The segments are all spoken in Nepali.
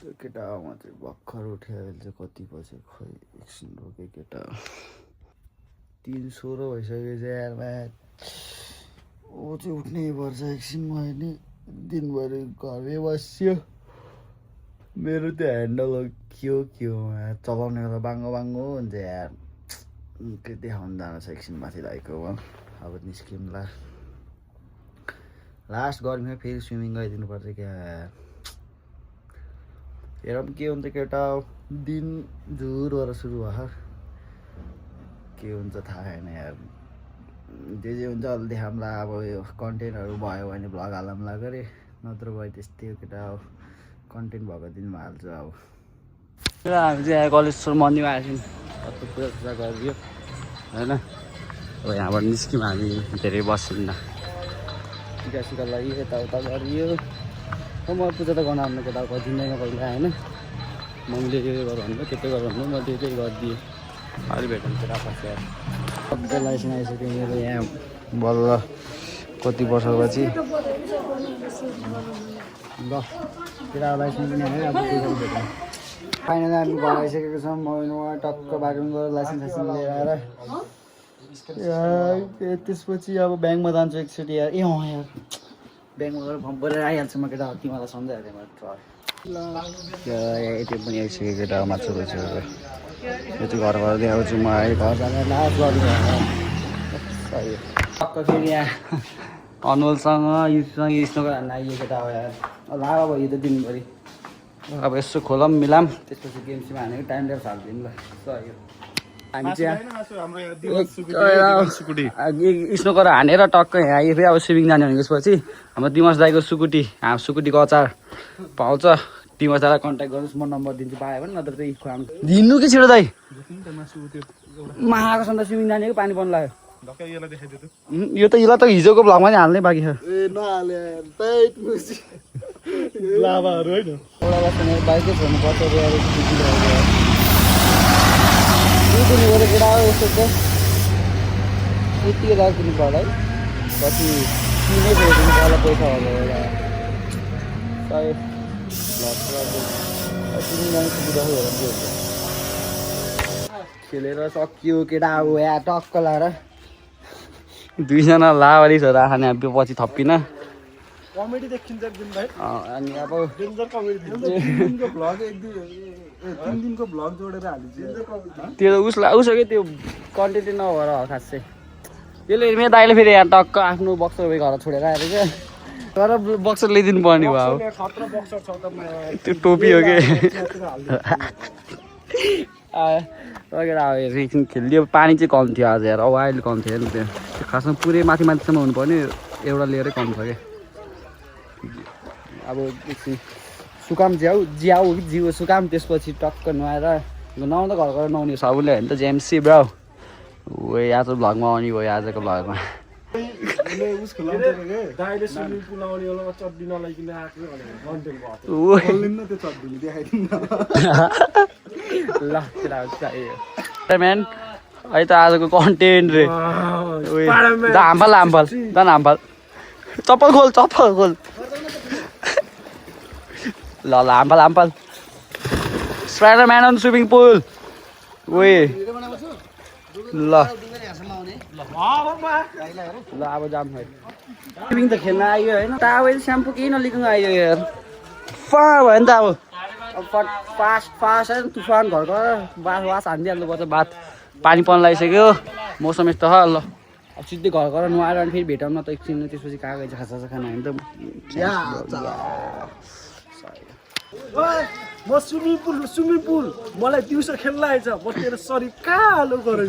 केटा म चाहिँ भर्खर उठेर चाहिँ कति बजे खै एकछिन रोकेँ केटा 3:16 भइसक्यो चाहिँ यारमा ऊ चाहिँ उठ्नै पर्छ एकछिनमा होइन दिनभरि घरमै बस्यो मेरो त्यो ह्यान्डल के हो चलाउने बेला बाङ्गो बाङ्गो हुन्छ यार के देखाउनु जानु छ एकछिन माथि लागेको अब निस्किउँला लास्ट गर्मीमा फेरि स्विमिङ गरिदिनु पर्छ क्या हेर के हुन्छ केटा दिन झुरबाट सुरु भयो के हुन्छ थाहा छैन यार जे हुन्छ अहिले देखाउँला अब यो कन्टेन्टहरू भयो भने भ्लग हालौँला गरे नत्र भयो त्यस्तै हो केटा अब कन्टेन्ट भएको दिनमा हाल्छु अब हामी चाहिँ कलेश्वर मन्दिरमा आएछौँ कस्तो पूजा गरिदियो होइन अब यहाँबाट निस्क्यौँ हामी धेरै बस्छौँ टिका लागि यताउता गरियो म पूजा त गर्न आउनु केटा दिँदैन पहिला होइन मम्मीले यो गर भन्नु त्यो गर भन्नु म त्यही गरिदिएँ अहिले भेट्नु केटा पछि सबै लाइसेन्स आइसक्यो मेरो यहाँ बल्ल कति वर्षपछि ल केटा लाइसेन्स पनि आयो अब त्यो भेट्नु फाइनल हामी घर आइसकेको छौँ म टक्क बाटोमा गएर लाइसेन्स लिएर आएर त्यसपछि अब ब्याङ्कमा जान्छु एकचोटि यार यार ब्याङ्कमा गएर फर्म भरेर आइहाल्छु म केटा तिमीलाई सम्झाइहालेँ त्यो पनि आइसक्यो केटा माछा भइसक्यो यो चाहिँ घर ल्याउँछु म अहिले घर जाँदा लास्ट गर्नु टक्क फेरि यहाँ अनुहारसँग युसँग स्नोको हान्न आइयो केटा अब यार लाभा भयो त दिनभरि अब यसो खोलौँ मिलाऊँ त्यसपछि गेम्समा हानेको टाइम ल्याएर हालिदिउँ ल सही हामी चाहिँ स्नोकर हानेर टक्क यहाँ आयो फेरि अब स्विमिङ जाने भनेको त्यसपछि हाम्रो दिमास दाईको सुकुटी सुकुटीको अचार पाउँछ दिमास दाईलाई कन्ट्याक्ट गर्नुहोस् म नम्बर दिन्छु पायो भने नत्र चाहिँ खुवाउनु दिनु कि छिटो दाई माको सन्त स्विमिङ जानेको पानी पर्नु लाग्यो यो त यसलाई त हिजोको भ्लगमा नि हाल्नै बाँकी छ बाइकै छोड्नुपर्छ केटा यस्तो त यतिकै राखिदिनु पर्ला है कति किनै छोडिदिनु पर्ला पैसा खेलेर सकियो केटा अब यहाँ टक्क लाएर दुईजना लावारी छ राख्ने अब पछि थप्पिन कमेडी देखिन्छ एक दिन भाइ अनि अब डेन्जर कमेडी भ्लग एक दिनको भ्लग जोडेर हालिदिन्छ त्यो उसकै त्यो कन्टेन्ट नभएर हो खास चाहिँ त्यसले मेरो दाइले फेरि यहाँ टक्क आफ्नो बक्सर घर छोडेर आएर क्या तर बक्सर ल्याइदिनु पर्ने भयो अब त्यो टोपी हो कि एकछिन खेलिदियो पानी चाहिँ कम थियो आज यार अब अहिले कम थियो नि त्यो खासमा पुरै माथि माथिसम्म हुनुपर्ने एउटा लिएरै कम छ क्या अब एकछिन सुकाम जियाउ जिउ सुकाम त्यसपछि टक्क नुहाएर नुहाउँदा घर घर नुहाउने सबैले होइन त जेएमसी ब्रो ऊ आज भ्लगमा आउने भयो आजको भ्लगमा म्यान अहिले त आजको कन्टेन्ट रे हाम्फाल हाम्फाल चप्पल खोल ल हाम्फाल स्पाइडरम्यान अन स्विमिङ पुल ओए ल अब जाम स्विमिङ त खेल्न आयो होइन त अब स्याम्पू केही नलिकौँ आयो यार फा भयो नि त अब फास्ट है तुफान घरको वास हानिदिइहाल्नुपर्छ बात पानी पर्न लागिसक्यो मौसम यस्तो छ ल अब सिधै घर घर नुहाएर अनि फेरि भेटौँ न त एकछिन त्यसपछि कागज खासा खाना होइन त म स्विमिङ पुल मलाई दिउँसो खेल्न आएछ म तेरो शरीर कालो गरेँ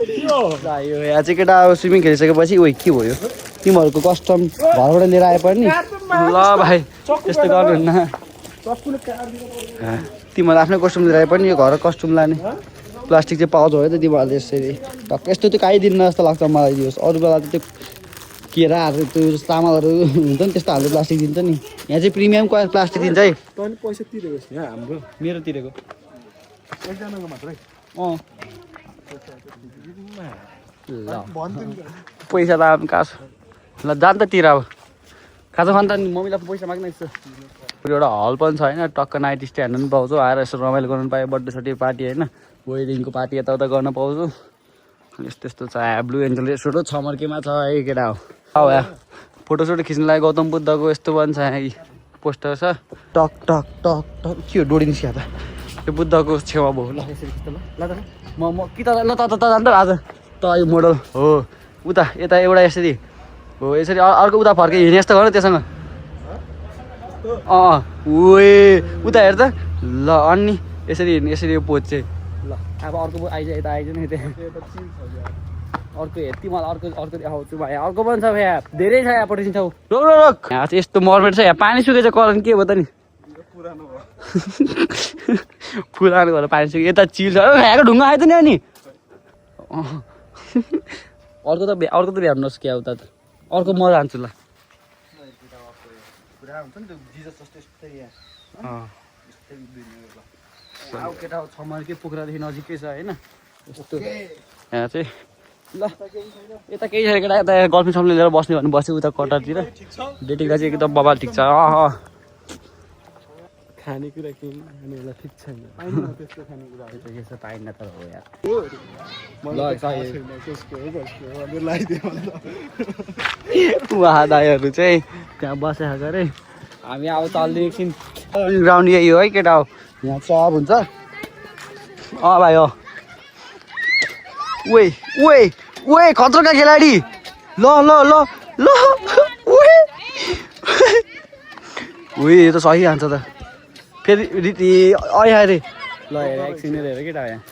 यहाँ चाहिँ केटा अब स्विमिङ खेलिसकेपछि उयो के भयो तिमीहरूको कस्टम घरबाट लिएर आए पनि ल भाइ त्यस्तो गर्नुहुन्न तिमीहरू आफ्नै कस्टम लिएर आए पनि यो घर कस्टम लाने प्लास्टिक चाहिँ पाउँछ है त तिमीहरूले यसरी टक्क यस्तो त्यो खाइदिन्न जस्तो लाग्छ मलाई दियोस् अरू बेला त त्यो केराहरू त्यो चामलहरू हुन्छ नि त्यस्तो हाल्दै प्लास्टिक दिन्छ नि यहाँ चाहिँ प्रिमियमको प्लास्टिक दिन्छ है पैसा तिरेको हाम्रो मेरो तिरेको एकजनाको मात्रै ल पैसा त अब कहाँ छ ल जान त तिर अब खाजा खान त मम्मीलाई पैसा माग्न यस्तो एउटा हल पनि छ होइन टक्क नाइट स्टे हान्नु पनि पाउँछु आएर यसो रमाइलो गर्नु पाएँ बर्थडे सर्थडे पार्टी होइन वेडिङको पार्टी यताउता गर्न पाउँछु यस्तो यस्तो छ ब्लु एन्जल रेस्टुरेन्ट छ मर्केमा छ है केटा हो या फोटोसोटो खिच्नुलाई गौतम बुद्धको यस्तो पनि छ यहाँ पोस्टर छ टक टक टक टक के हो डोरी निस्किया त यो बुद्धको छेउमा भयो ल यसरी खिच्छ ल त म कि त ल त जान्छ आज त यो मोडल हो उता यता एउटा यसरी हो यसरी अर्को उता फर्के हिँड्ने यस्तो गर त्योसँग ओए उता हेर त ल अनि यसरी हिँड्ने यसरी यो पोज चाहिँ ल अब अर्को आइज यता आइज नि अर्को हेर्ति मलाई अर्को देखाउँछु भाइ अर्को पनि छ यहाँ धेरै छ यहाँ पठाइदिन्छ रोक यहाँ चाहिँ यस्तो मर्मेट छ यहाँ पानी सुकेछ करण के भयो त नि पुरानो भएर पानी सुक्यो यता चिल छ यहाँको ढुङ्गा आयो त नि अनि अर्को त भ्याउनुहोस् क्या उता त अर्को म जान्छु ल केटा छमारकै पोखरादेखि नजिकै छ होइन यस्तो यहाँ चाहिँ ल यता केही छैन केटा यता गर्लफ्रेन्ड सम्ले लिएर बस्ने भने बस्यो उता कटारतिर डेटिङलाई चाहिँ एकदम बबाल ठिक छ खानेकुरा किन्नु ठिक छैन पाइन्न तर हो यार उहाँ दाईहरू चाहिँ त्यहाँ बसेको अरे हामी अब चल्दै एकछिन ग्राउन्ड यही हो है केटा हो यहाँ चप हुन्छ भाइ हो ओए खतरो का खेलाडी ल यो त सही हान्छ त फेरि रीति अरे ल हेर एकछिन हेर केटा यहाँ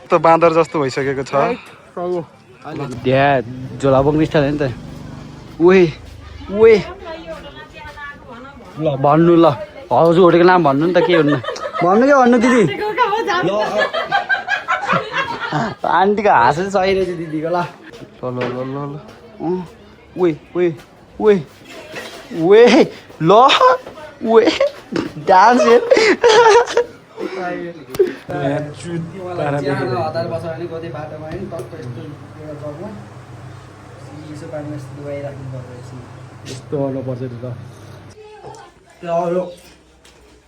त बाँदर जस्तो भइसकेको छ झोला बोक्ने स्टाइल हो नि त ओए ल भन्नु ल हजुर होटेको नाम भन्नु नि त के भन्नु के भन्नु दिदी आन्टीको हाँस चाहिँ सही रहेछ दिदीको ल डान्स हतार बस्यो भने कतै बाटोमा होइन टक्क यस्तो एउटा जग्गामा चिसो पानीमा यस्तो डुबाइराख्नु पर्छ यस्तो गर्नुपर्छ नि त यो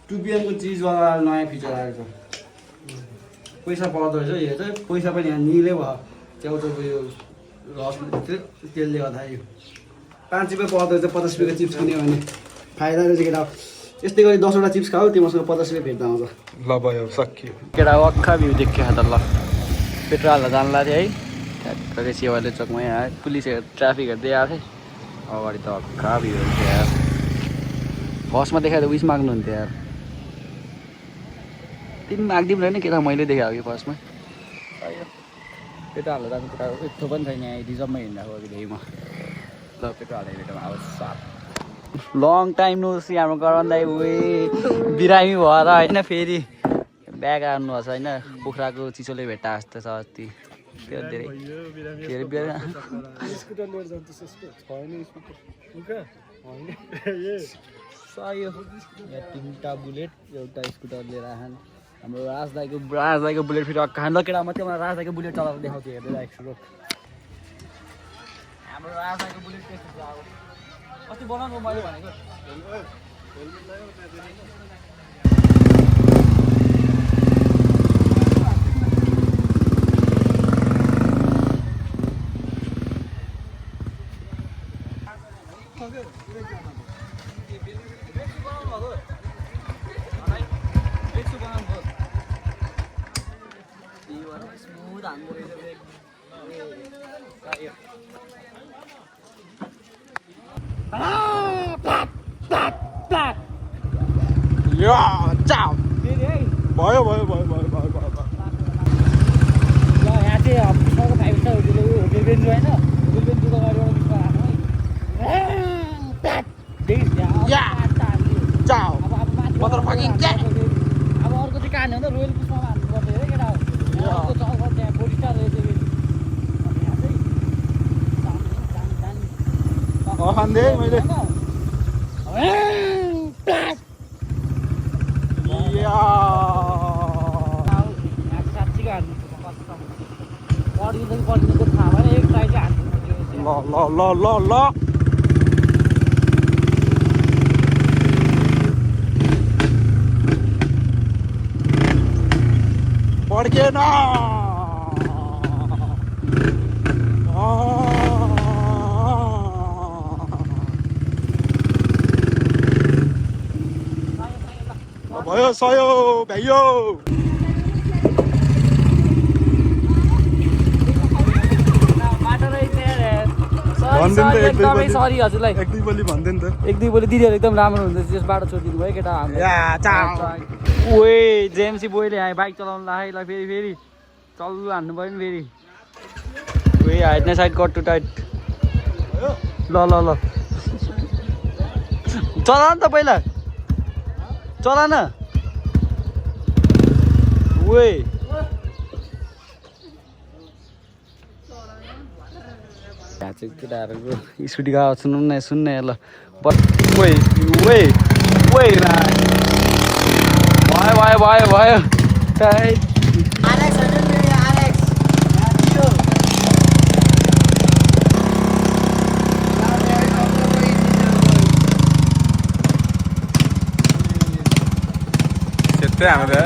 2 PM को चिजवाला नयाँ फिचर आएको छ पैसा पर्दो रहेछ यो चाहिँ पैसा पनि यहाँ निलै भयो च्याउचाउको यो रस त्यसले गर्दा यो 5 रुपियाँ पर्दो रहेछ 50 रुपियाँको चिप्स किन्यो भने फाइदा रहेछ केटा यस्तै गरी 10वटा चिप्स खाऊ तिमीसँग 50 रुपियाँ भेट्दा आउँछ ल भयो सकियो केटा अक्खा भ्यू देख्यो त ल पेट्रोल हाल्न जान्ला थिएँ है ठ्याक्कै सेवाले चोकमा यहाँ पुलिसहरू ट्राफिक हेर्दै आएको थिएँ अगाडि त अक्खा भ्यू थियो यार फर्स्टमा देखाएर उइस माग्नुहुन्थ्यो यार तिमी माग्दिउँ रहेन केटा मैले देखाएको कि फर्स्टमा पेट्रोल हाल्दा जानु केटा यस्तो पनि छैन यहाँ रिजर्भमा हिँड्दाको अघिदेखिमा ल पेट्रोल हालेर भेटौँ अब साथ लङ टाइम नो सी हाम्रो गराउन दाइ उयो बिरामी भएर होइन फेरि ब्याग आउनुहोस् होइन कुखुराको चिसोले भेट्टा जस्तो छ अस्ति त्यो धेरै सही 3टा बुलेट एउटा स्कुटर लिएर आएन हाम्रो राजदाईको बुलेट फेरि अक्का ल केटा मात्रै मलाई राजदाईको बुलेट चलाएर देखाउँछु हेर्दै एकछिन हाम्रो राजदाईको बुलेट त्यस्तो छ अब अस्ति बनाउनु मैले भनेको भयो ल यहाँ चाहिँ अर्को 5 स्टार होटेल बेन्जु होइन होटेल बेन्जुको अगाडि एउटा अब अर्को चाहिँ कहाँ हो रोयल पुष्पमा हान्नुपर्छ है केटा अर्को त्यहाँ 4 स्टार रहेछ पढ्नुको थाहा भएन एक ट्राई चाहिँ हान्नु ल पड्केन भयो सयो भ्याइयो एकदमै सरी हजुरलाई एक दुई बोली भन्दै नि त एक दुई बोली दिदीहरू एकदम राम्रो हुन्छ त्यस बाटो छोडिदिनु भयो केटा ओए जेएमसी बोयले यहाँ बाइक चलाउनु लाग्यो ल फेरि चल्नु हान्नु पऱ्यो नि फेरि ओए हाइट्ने साइड कट टु टाइट ल चला नि त पहिला चला न ओए यहाँ चाहिँ केटाहरूको स्कुटीको आवाज सुन्नु ल भयो त्यस्तै हाम्रो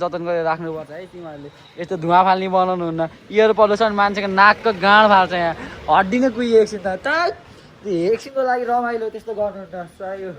जतन गरेर राख्नुपर्छ है तिमीहरूले यस्तो धुवा फाल्ने बनाउनु हुन्न एयर पल्युसन मान्छेको नाकको गाँड फाल्छ यहाँ हड्डी नै कुहियो एकछिन त एकछिनको लागि रमाइलो त्यस्तो गर्नु त सही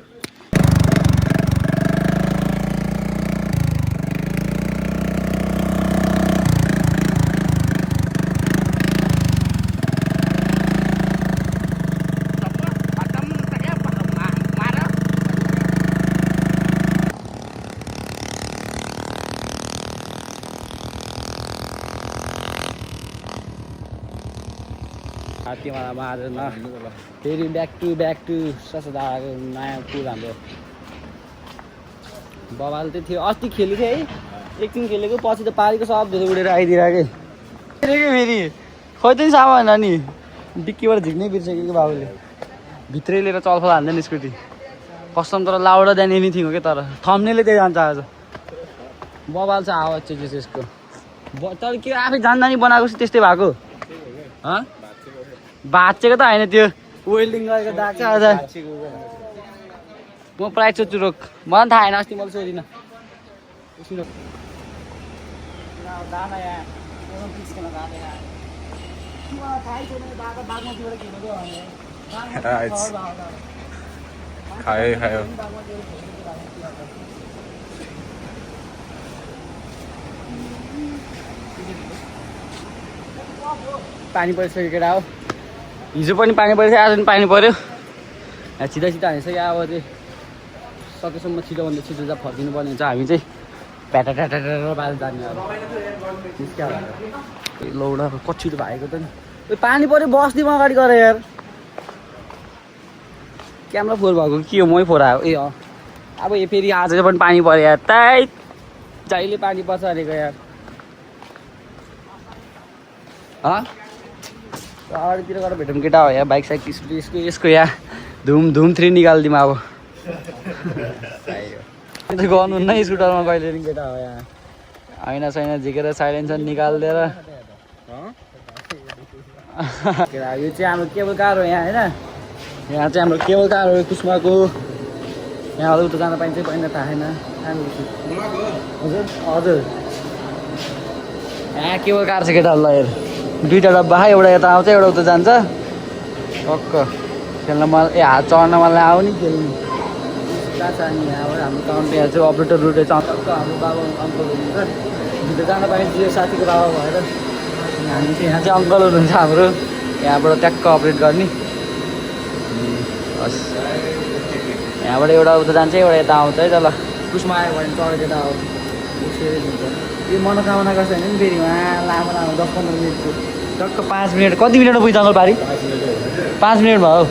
हात्तीमालामा आज न फेरि ब्याक टु ससदाको नयाँ पुल हाम्रो बबाल चाहिँ थियो अस्ति खेलेको थियो है एकछिन खेलेको पछि त पारीको सबहरू उडेर आइदिरहेको फेरि खोइ त सामान नि डिक्कीबाट झिक्नै बिर्सेको कि बाबुले भित्रै लिएर चलफल हाल्दैन स्कुटी कस्टम तर लाउड देन एनिथिङ हो क्या तर थम्नेले त्यही जान्छ आज बबाल चाहिँ आवाज चाहिँ यसको तर के आफै जान्दानी बनाएको छु त्यस्तै भएको भाँचेको त होइन त्यो वेल्डिङ गरेको दाग छ आज म प्रायः सोध्छु रोक मलाई थाहा होइन अस्ति मैले सोधिनँ खायो पानी परिसक्यो केटा हो हिजो पनि पानी परेको थियो आज पनि पानी पऱ्यो छिटो हानिसक्यो अब चाहिँ सकेसम्म छिटोभन्दा छिटो चाहिँ फर्किनु पर्ने हुन्छ हामी चाहिँ प्याटा बाल जाने अब लौडा कछिटो भएको त नि पानी पऱ्यो बस्दिउँ अगाडि गएर यार क्यामेरा फोहोर भएको के हो मै फोहोर आयो ए अब यो फेरि आज पनि पानी पऱ्यो यार ताइ जहिले पानी पर्छ भनेको यार अगाडितिर गएर भेटौँ केटा हो यहाँ बाइक साइक स्कुटी यसको यहाँ धुम 3 निकालिदिउँ अब गर्नुहुन्न स्कुटरमा कहिले पनि केटा हो यहाँ ऐना सैना झिकेर साइलेन्सर निकालिदिएर यो चाहिँ हाम्रो केबल कार हो यहाँ होइन यहाँ चाहिँ हाम्रो केबल कार हो कुस्माको यहाँ उता जान पाइन्छ पाइँदैन थाहा छैन हजुर यहाँ केबल कार छ केटा ल हेर 2टा डब्बा एउटा यता आउँछ एउटा उता जान्छ टक्क खेल्न मलाई हात चढ्न मलाई आउने खेल्नु कहाँ छ नि यहाँबाट हाम्रो काउन्ट यहाँ चाहिँ अपरेटर रुटे छ टक्क हाम्रो बाबा अङ्कल हुनुहुन्छ भित्र जान पाइन्छ यो साथीको बाबा भएर हामी चाहिँ यहाँ चाहिँ अङ्कल हुनुहुन्छ हाम्रो यहाँबाट ट्याक्क अपरेट गर्ने हस् यहाँबाट एउटा उता जान्छ एउटा यता आउँछ है त ल उसमा आयो भने चढ केटा हो यो मनोकामना गर्छ भने नि फेरि उहाँ लामो लामो 10-15 मिनटको टक्क 5 मिनट कति मिनटमा पुग्छ अङ्कल पारी 5 मिनट भयो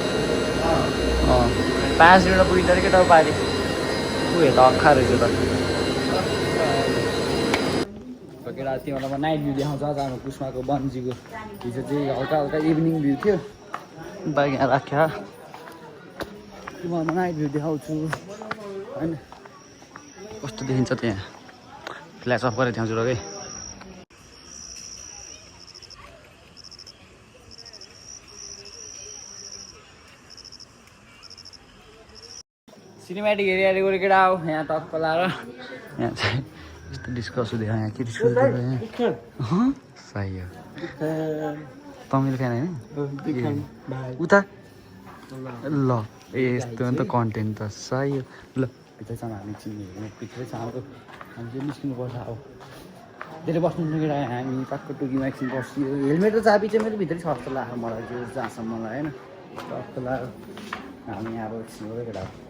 5 मिनटमा पुगिन्छ अरे केटा पारी उयो त अख्खा रहेछ त केटा तिमीलाई म नाइट भ्यू देखाउँछ आज हाम्रो कुस्माको बन्जीको हिजो चाहिँ हल्का हल्का इभिनिङ भ्यू थियो बाइक यहाँ राख्या तिमीलाई म नाइट भ्यू देखाउँछु होइन कस्तो देखिन्छ त्यहाँ फ्ल्यास अफ गरेर देखाउँछु र है सिनेमेटिक एरियाले गएर केटा हो यहाँ टक्क लाएर यहाँ चाहिँ यस्तो डिस्कस हुँदै यहाँ के डिस्कस सही हो तमिल फ्यान होइन उता ल ए यस्तो हो नि त कन्टेन्ट त सही हो ल भित्रैसम्म हामी चिन्ने भित्रैसम्म हामी चाहिँ निस्किनुपर्छ अब धेरै बस्नु केटा हामी टक्क टुकीमा एकछिन बस्यो हेलमेट र चाबी चाहिँ मैले भित्रै छ जस्तो लाग्यो मलाई त्यो जहाँसम्म मलाई होइन टक्क लाग्यो हामी अब एकछिन केटा